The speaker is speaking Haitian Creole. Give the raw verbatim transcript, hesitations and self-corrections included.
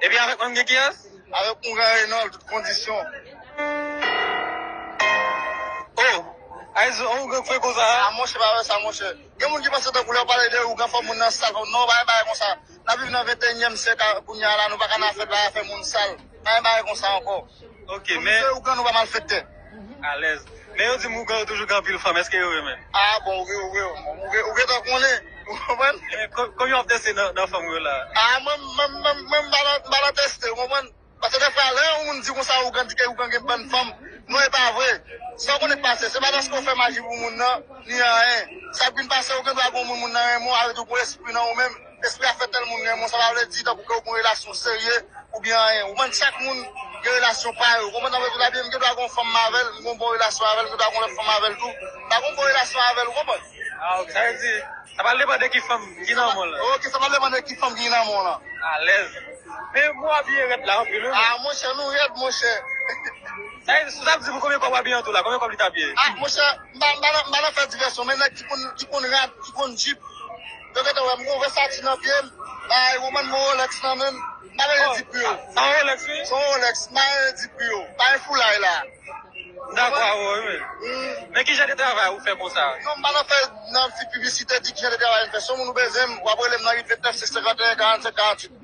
Ebyen, avèk mwen, m gen kiyès? Avèk ougan Reynold, tout kondisyon. Oh, Ayzo, on ougan k fè konsa, a? A, monchè, pa wè sa, monchè. Gen moun ki panse tankou lè w pale de ougan, fò moun nan sal, fò, non, pa gen bagay konsa. N ap viv nan venteyinyèm syèk a, kounye a la, nou pa ka nan afè, pa afè moun sal. Pa gen bagay konsa ankò. Ok, men se ougan, nou pa malfektè. Alèz. Men yo di m ougan yo toujou gen anpil fanm, èske yo vre menm? A, bon, ou gen, ou gen, ou gen, ou gentan konnen, ou konprann? Men ko-, konbyen w ap danse nan, nan fanm yo la? A, mwen, mwen, mwen, mwen, m pa nan, m pa nan teste, ou konprann? Paske dèfwa, lè yon moun di konsa, ougan di ke ougan gen bann fanm, non, e pa vre. Sa w konnen k pase, se pa paske w fè maji pou moun nan, ni anyen. Sa k vin pase, ou gen dwa gen yon moun, moun nan renmen w, avè di w gen yon espri nan ou menm, espri a fè tèl moun renmen w, sa pa vle di tankou ke ou gen yon relasyon serye, oubyen anyen. Ou konprann, chak moun gen relasyon pa yo. Ou konprann sa m vle di w la byen, m gen dwa gen yon fanm m avè l, m gen yon bon relasyon avè l, m gen dwa gen yon lòt fanm avè l tou. M pa gen yon bon relasyon avè l, ou konprann? A, ok, sa vle di, sa pral depann de ki fanm ki nan men w lan. Ok, sa pral depann de ki fanm ki nan men w lan. Alèz. Men mwen abiye rèd la anpil, wi. A, monchè, nou rèd, monchè. Sa vle di, sa vle di pou konbyen kòb w abiye an tou la? Konbyen kòb li t abiye? A, monchè, m pa, m pa nan, m pa nan fè divèsyon, men nèg ki konn, ki konn rad, ki konn jip, yo gentan wè m gen yon Versace nan pye m, bay, ou konprann, m gen yon Rolex nan men m, m pa vle di pri yo. Sa yon Rolex, wi? Se yon Rolex, m pa vle di pri yo. Pa gen foulay la. Dakò avè w, wi. Mm. Men ki jan de travay ou fè konsa? Non, m pa nan fè, nan ti piblisite, di ki jan de travay m fè. Si yon moun ou bezwen m, w ap rele m nan uit vennèf, senk senkanteyen, karannsenk, karannwit.